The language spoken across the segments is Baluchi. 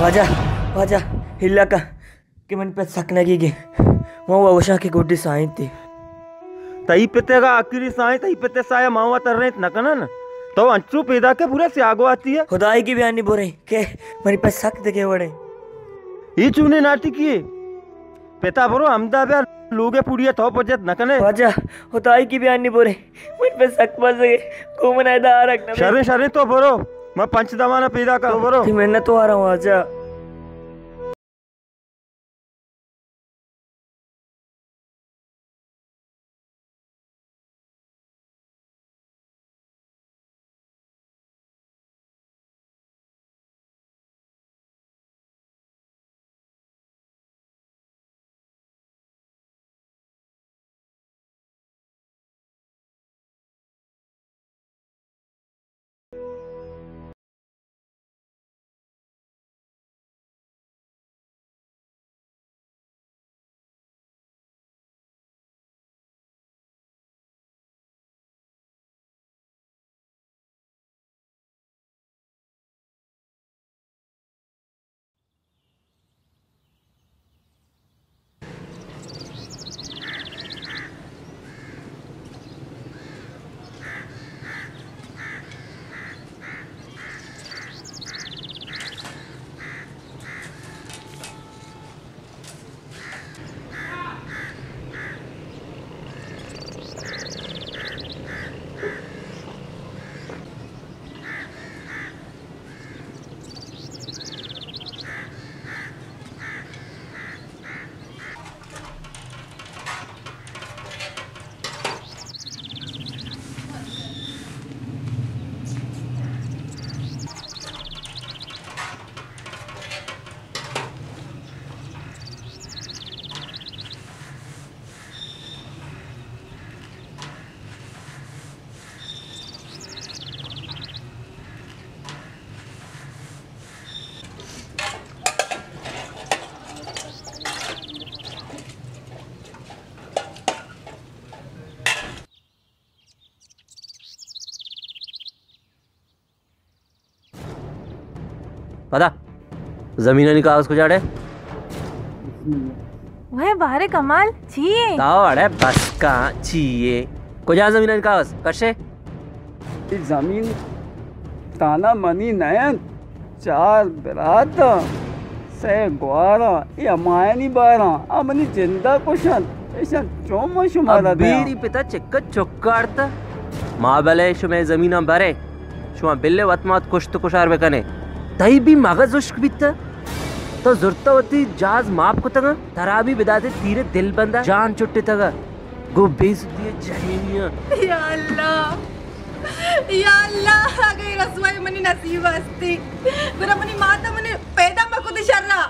واجہ، واجہ، ہلا کن کہ منی پت سک نگیگی۔ من وا گوشاں کہ گڈی ساہینتی۔ تئی پتے گا آخری ساہیں، تئی پتے سایا ما وا ترینت نہ کنن۔ تو انچو پیدا کہ پورا سیاہ گواتی ہے۔ خدائی کی بیانی برے کہ منی پت سک دگے وڑے۔ ای چونے ناٹکی ہے۔ پتا برو ہمدا بیا، لوگے پوڑیا تو پجت نہ کنے۔ واجہ، خدائی کی بیانی برے۔ منی پت سک مزگے۔ گو من ادا آرگ نہ بے۔ شرے، شرے تو برو۔ من پنچ دمانا پیدا کن۔ تو برو۔ تی منت وارا واجہ۔ پدا زمینانی کاغذ کجا اڑے؟ وے بارے کمال، چی اے؟ تو اڑے بس کا، چی اے؟ کجا زمینانی کاغذ؟ کشے؟ اے زمین تانا منی نہ انت، چار برات آں، سئے گوار آں، اے ہمایانی بار آں، آ منی جند ءَ کش انت، ایشاں چون من شمارا دیاں؟ ابیری پتا چک چک کارت۔ ما بلے شمئے زمیناں بریں، شما بلے وت مات کشت کشار بکنے۔ تئی بھی مغز ہشک بیت۔ تو زرتہ وتی جاز ماپ کتگاں، ترا بھی بداتے تیر دل بندہ جان چٹتگا۔ گو بے سدی جنینیاں۔ یا اللہ، یا اللہ، اگہ اے رسوائی منی نصیب ہستی، گڑا منی مات ءَ منی پیدا مکتی شرا۔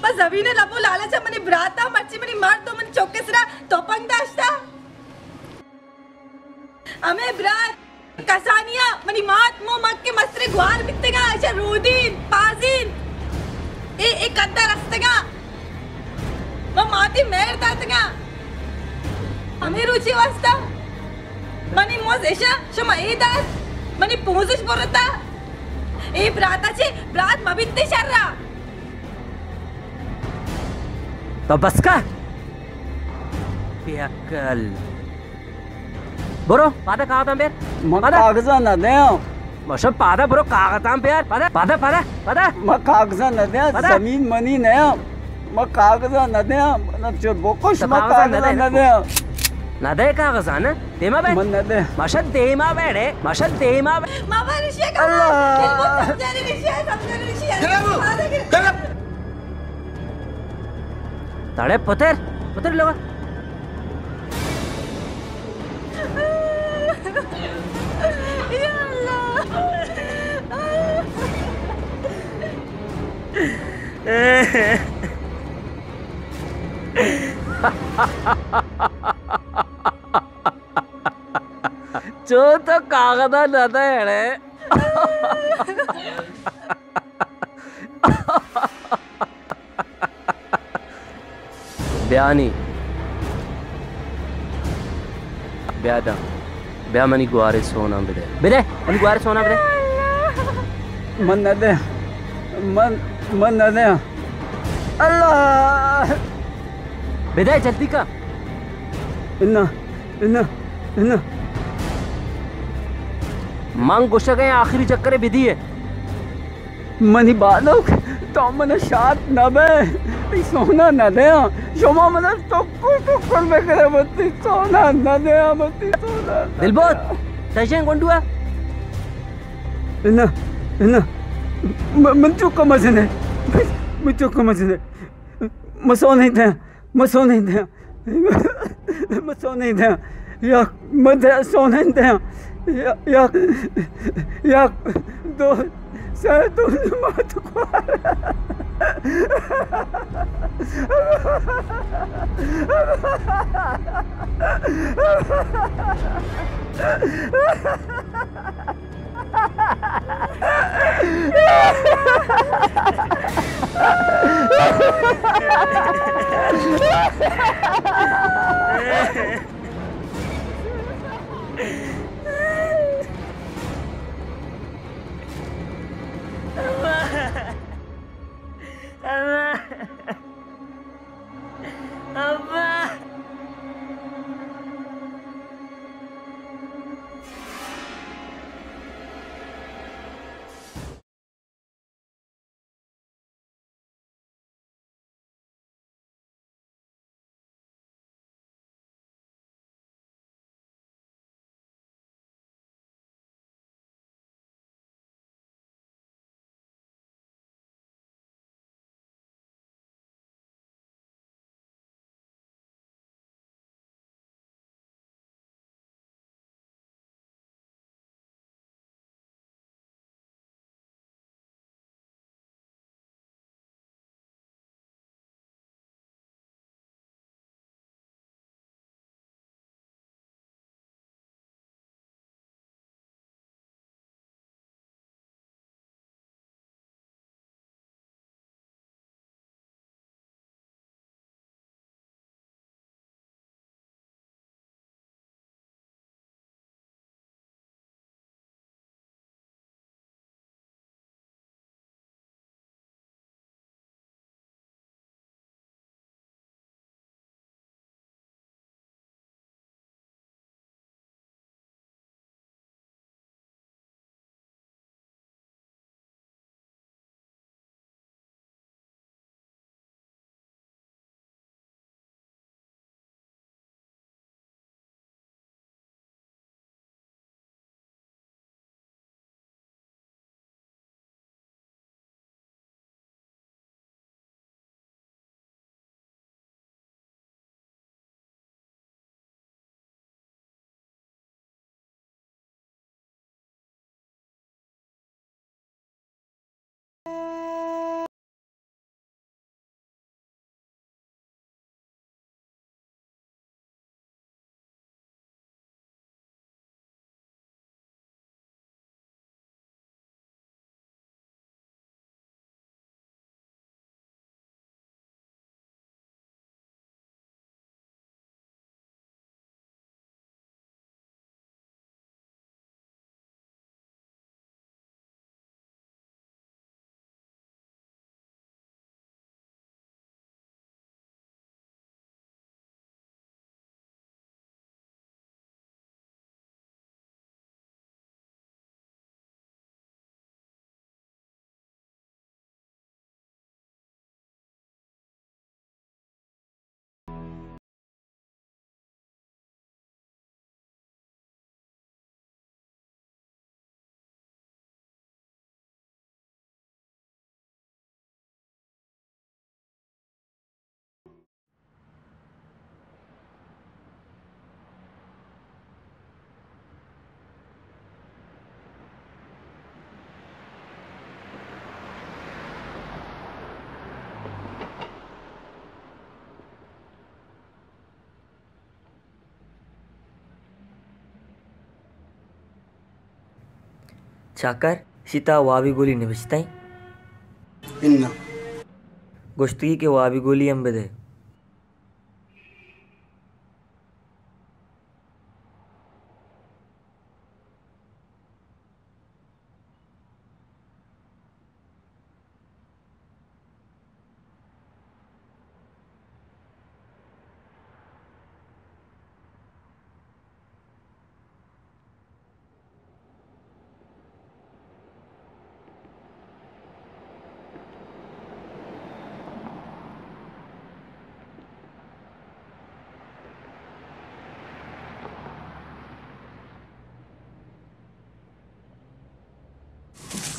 بس زمین ءِ لب ءُ لالچ ءَ منی برات ءَ، مرچی منی مرد ءُ منی چک ءِ سرا تپنگ داشتہ۔ ہمے برات کسانی ءَ منی مات مو مک ءِ مستریں گوار بیتگاں، ایشاں رودین، پازین، اے، اے قد ءَ رستگاں۔ من ماتی مہر داتگاں۔ ہمے روچی واسطہ منی موز ایشاں شما اے دات، منی پوزش برتا۔ اے براتا چے برات مبیتے شرا۔ تو بس کر۔ بے عقل۔ برو، پادا کاغذاں بیر۔ من پادا۔ کاغذاں نہ دیاں۔ ماشا پادا برو، کاغذاں بیار۔ پادا، پادا، پادا، پادا۔ من کاغذاں نہ دیاں، پادا۔ زمین منی نہ۔ من کاغذاں نہ دیاں۔ من چو بکش، تو من کاغذاں نہ کاغذاں دے، نہ دیاں۔ نہ دے کاغذاں، نہ؟ دیما بے۔ من نہ دے۔ ماشا دیما بیڑے، ماشا دیما بے۔ ماما رشیا کا۔ اللہ۔ دل کو سمجھا نہیں رشیا، سمجھا نہیں رشیا۔ تڑے پتر، پتر لوگا۔ یا اللہ۔ چو تو کاغذ نہ دے اڑے۔ بیا نی۔ بیا داں۔ بیا منی گوارے سوناں بدے۔ بدے، منی گوارے سوناں بدے۔ من نہ دے۔ من، من نہ دے۔ اللہ! بدے، جلدی کا۔ انا، انا، انا۔ من گوشگ ءَ آخری چکرے بدیے۔ منی بالک، تو من شات نہ بئے۔ تئی سونا نہ دیاں۔ شما من ٹکر ٹکر بکنے، من تئی سونا نہ دیاں، من تئی سونا نہ دیاں۔ دلبود، تجن گنڈوا۔ نہ، نہ۔ م-، من چکا مزنے۔ من چکا مزنے۔ من سونا نہ دیاں۔ من سونا نہ دیاں۔ من سونا نہ دیاں۔ یک، من دے-، سونا نہ دیاں۔ یک، یک، یک، دو، سہ، دو، مات کو۔ چاکر، اشی تہا وابی گولی نبشتہ ایں؟ اناں۔ گوشتگی کہ وابی گولی ہم بدئے۔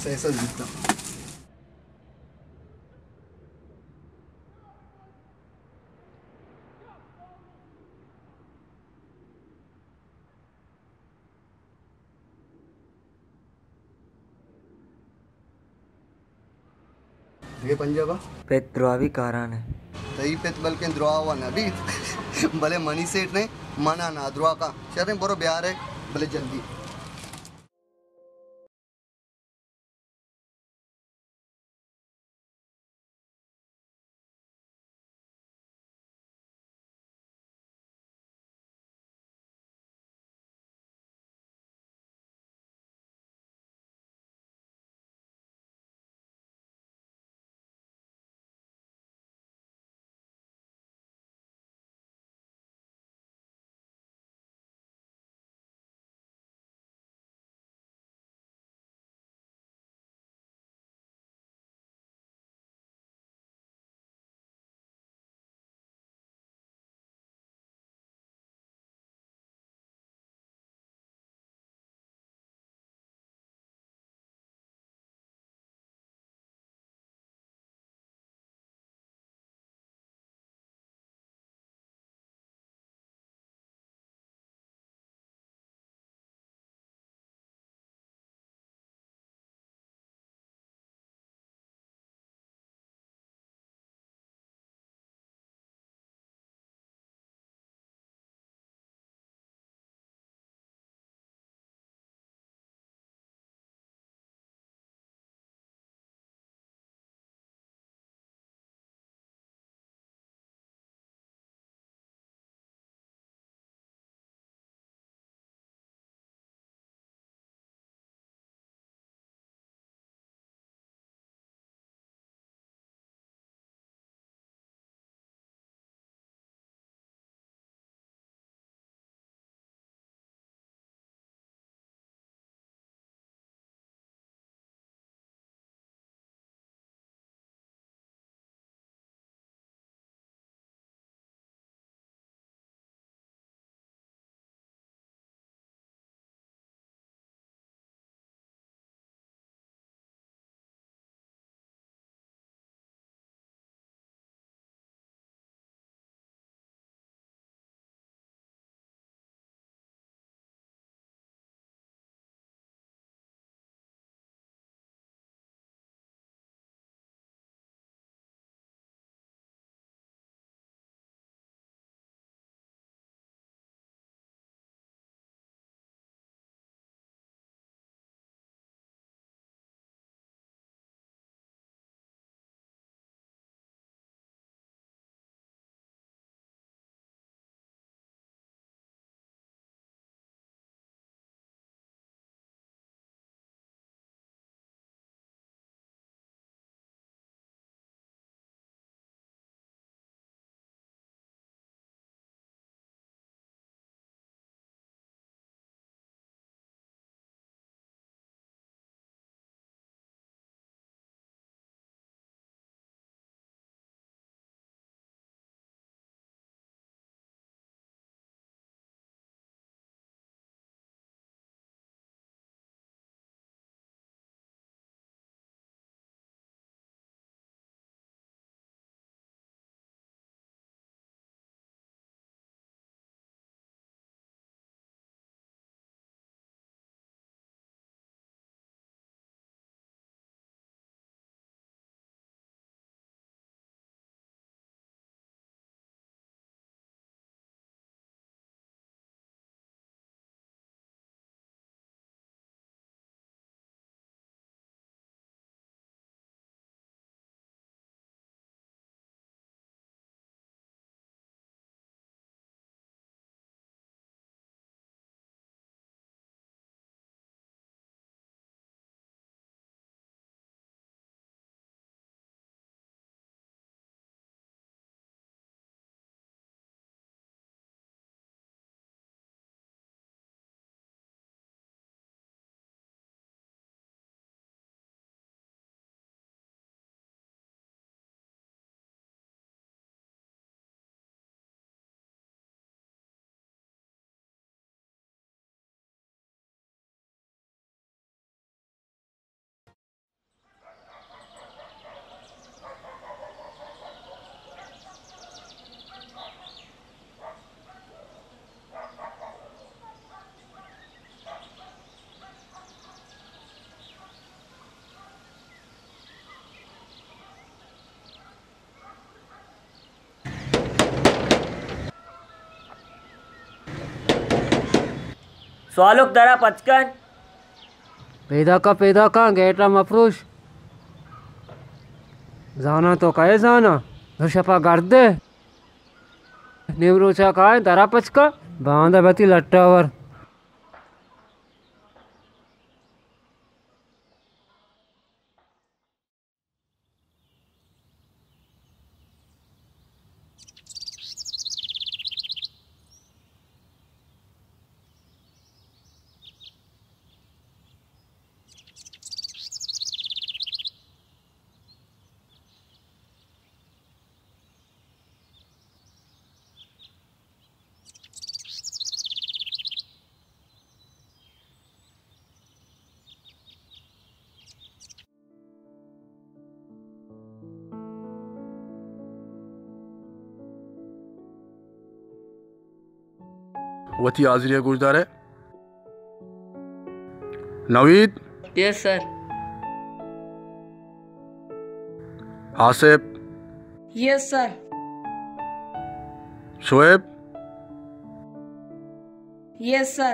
سئے سد بیتاں۔ دگہ پنجاب ءَ؟ پت دراہ بی کاران ءَ۔ تئی پت بلکیں دراہ ءَ نہ بیت، بلے منی سیٹ نے، من ءَ نادراہ کن۔ شریں، برو بیار ئے، بلے جلدی۔ سوالوک درا پچ کن۔ پیداکا، پیداکا، گیٹا مپروش۔ زاناں تو کئے زاناں؟ دو شپا گردے۔ نیم روچا کائیں، درا پچ کن۔ باندا بتی لٹا ور۔ وتی حاضری ءَ گوشدار ئے۔ نوید۔ یس سر۔ آصف۔ یس سر۔ شعیب۔ یس سر۔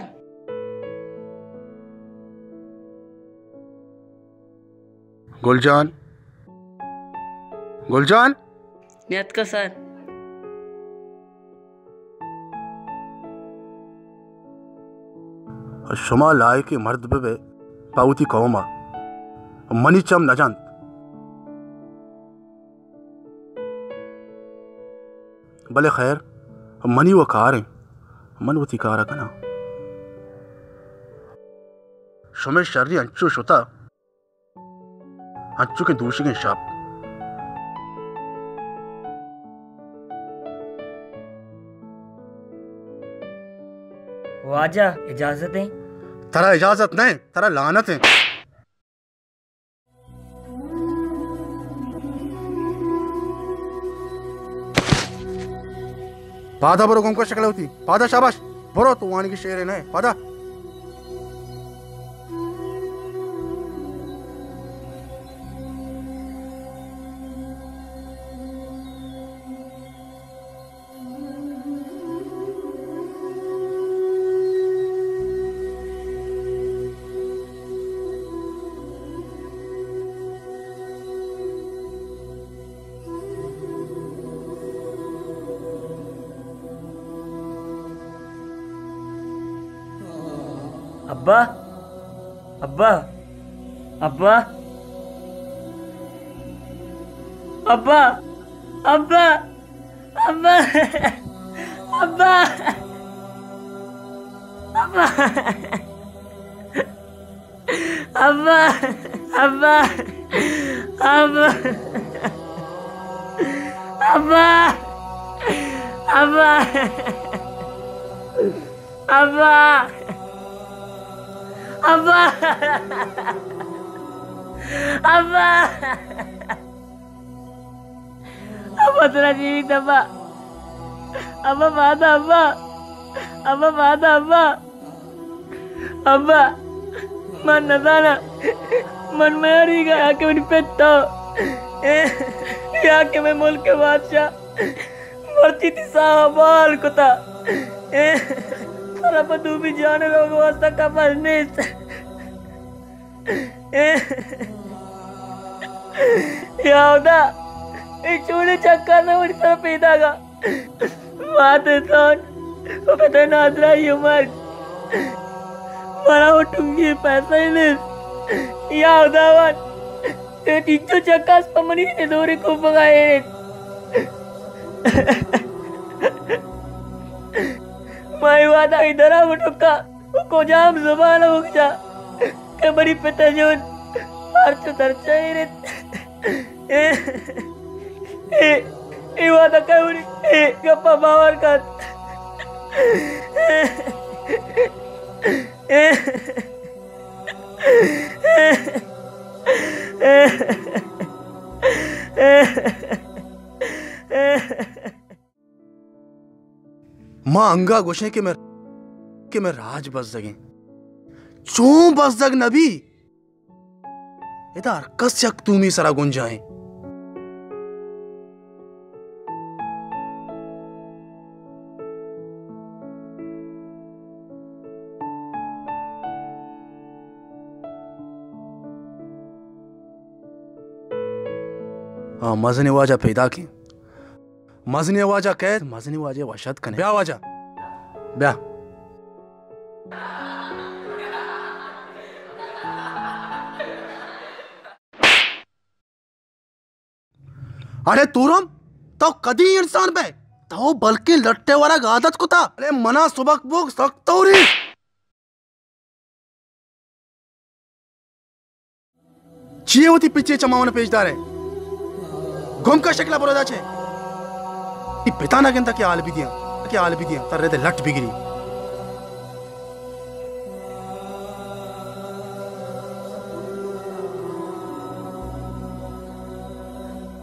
گل جان۔ گل جان۔ نیاتکا سر۔ شما لائق مرد بہ بئے پہ وتی قوم ءَ، منی چم نہ جنت۔ بلے خیر، منی و کار ایں، من وتی کار ءَ کناں۔ شمئے شری انچو شتہ انچو کہ دوشیگیں شپ۔ واجہ، اجازت ایں؟ ترا اجازت نہ ایں، ترا لعنت ایں۔ پادا برو، گم کن شکل وتی۔ پادا، شاباش۔ برو، تو وانگی شیرے نہ ئے۔ پادا۔ ابا، ابا، ابا، ابا، ابا، ابا، ابا، ابا۔ ابا، ابا، ابا، ابا، ابا، ابا، ابا، ابا۔ ابا ترا جیوی دبا۔ ابا بادا ابا۔ ابا بادا ابا۔ ابا، من نزاناں، من میاریگا یا کہ منی پت تو، یا کہ مئے ملک ءِ بادشاہ مرچی تئی ساہ ءَ بال کتا۔ ترا پہ دومی جان ءَ روگ ءِ واسطہ کپر نیست۔ یا ہدا، اے چونیں چکر نہ منی سر ءَ پیداگا۔ مات ءِ سوج و پت ءِ نادراہی و مرگ۔ منا و ٹنگی پیسہ ہی نیست۔ یا ہداوند، اے چیچو چکاس پہ منی ندورے کوپگا ایرت۔ ما اے وہدا ادرا و ٹکا و کجام زبان ءَ بگشاں کہ منی پت ءِ جند پرچ و ترچ ءَ ایرت۔ اے، اے، اے وہدا کہ منی اے گپ ءَ باور کنت۔ ما انگا گوشیں کہ مئے، کہ مئے راج بزگیں۔ چون بزگ نہ بی؟ ادا ہر کس یک تومی سرا گنجائیں۔ آ، مزنیں واجہ پیداک ایں۔ مزنیں واجہ کئیت، مزنیں واجہ وش اتک کنے۔ بیا واجہ، بیا۔ اڑے تورم، تو کدی انسان بئے؟ تو بلکیں لٹے ورگ عادت کتا۔ اڑے منا سبق بوگ سک توری۔ چیے وتی پچے چماں من پیش دارے؟ گم کا شکلا برو دا چے؟ ای پتا نہ گندا کہ حال بھی دیاں، کہ حال بھی دیاں، تر رد لٹ بگری۔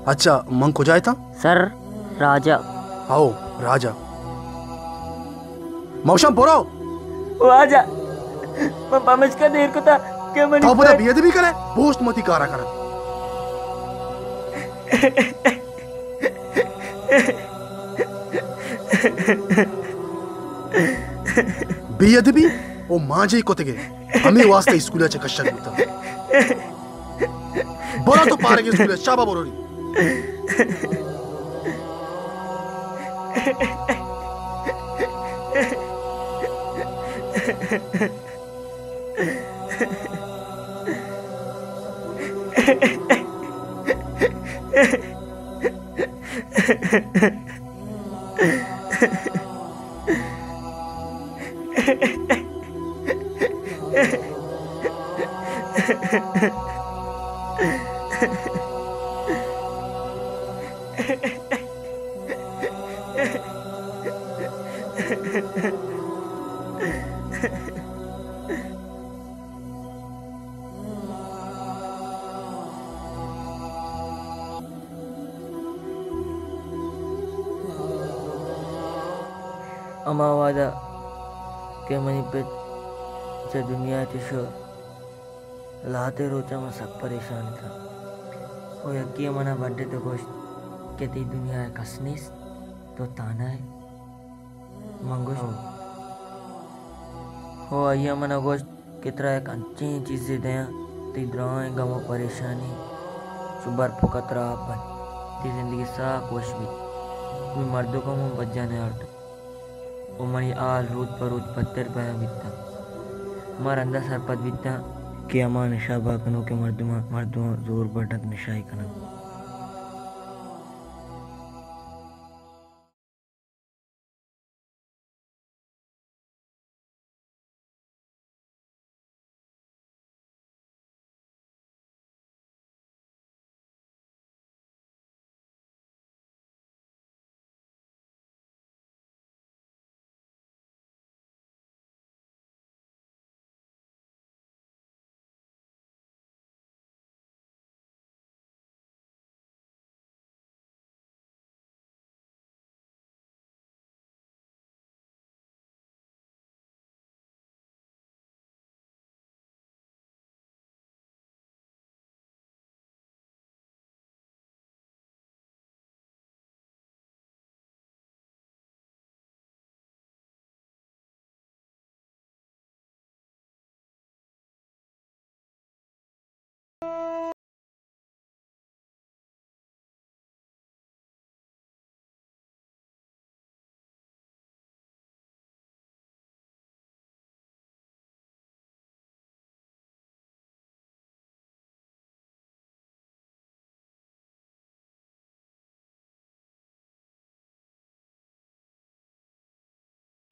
اچھا، من کجا اتاں؟ سر، راجا۔ ہو، راجا۔ موشم برو۔ واجہ، من پمشکا دیر کتا کہ منی تو پدا بے ادبی کنے، بوشت متی کارا کنا۔ بے ادبی او مانجے کتگے، ہمے واسطہ اسکول چہ کشگ بوتا۔ برو تو پارگ اسکول، شابا برو ری۔ ہما وہدا کہ منی پت چہ دنیا چہ شو، لہتے روچاں من سک پریشان اتاں۔ او یکے ء منا بڈت ء گوشت کہ تئی دنیا ء کس نیست، تو تہنا ئے۔ من گوشت، ہو۔ ہو، آئی ء منا گوشت کہ ترا یک انچیں چیزے دیاں، تئی درائیں گم ء پریشانی چو برپ ء کترا آپ بنت، تئی زندگی ساک وش بیت۔ منی مردک ء من بجا نیارت۔ و منی ہال روچ پہ روچ پدتر بیان بیتاں۔ ما رندا سرپد بیتاں کہ ہما نشہ بہا کنوکیں مردماں، مردماں زور بڈگ نشائی کنگ۔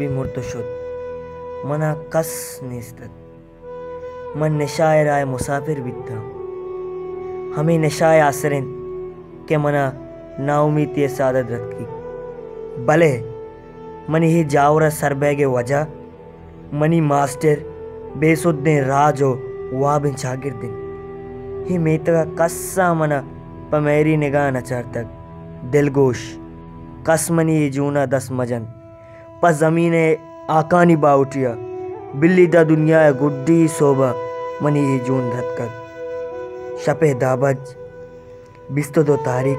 بھی مرت و شت۔ منا کس نیست ات۔ من نشہ ء راہ ء مسافر بیتاں۔ ہمے نشہ ء آسر انت کہ منا ناامیتی ء ساعت رتکی۔ بلے منی اے جاور ء سر بئیگ ء وجہ منی ماسٹر، بے سدیں راج و وابیں چاگرد انت۔ اے میتگ ء کس ء من ء پہ مہری نگاہ نہ چارتگ۔ دلگوش، کس منی اے جون ء دست مہ جنت۔ پہ زمین ء ہاکانی باہوٹی ء بلی داں دنیا ء گڈی سہب ء منی اے جون درتکگ۔ شپ ء دہ بج، بیست و دو تاریخ،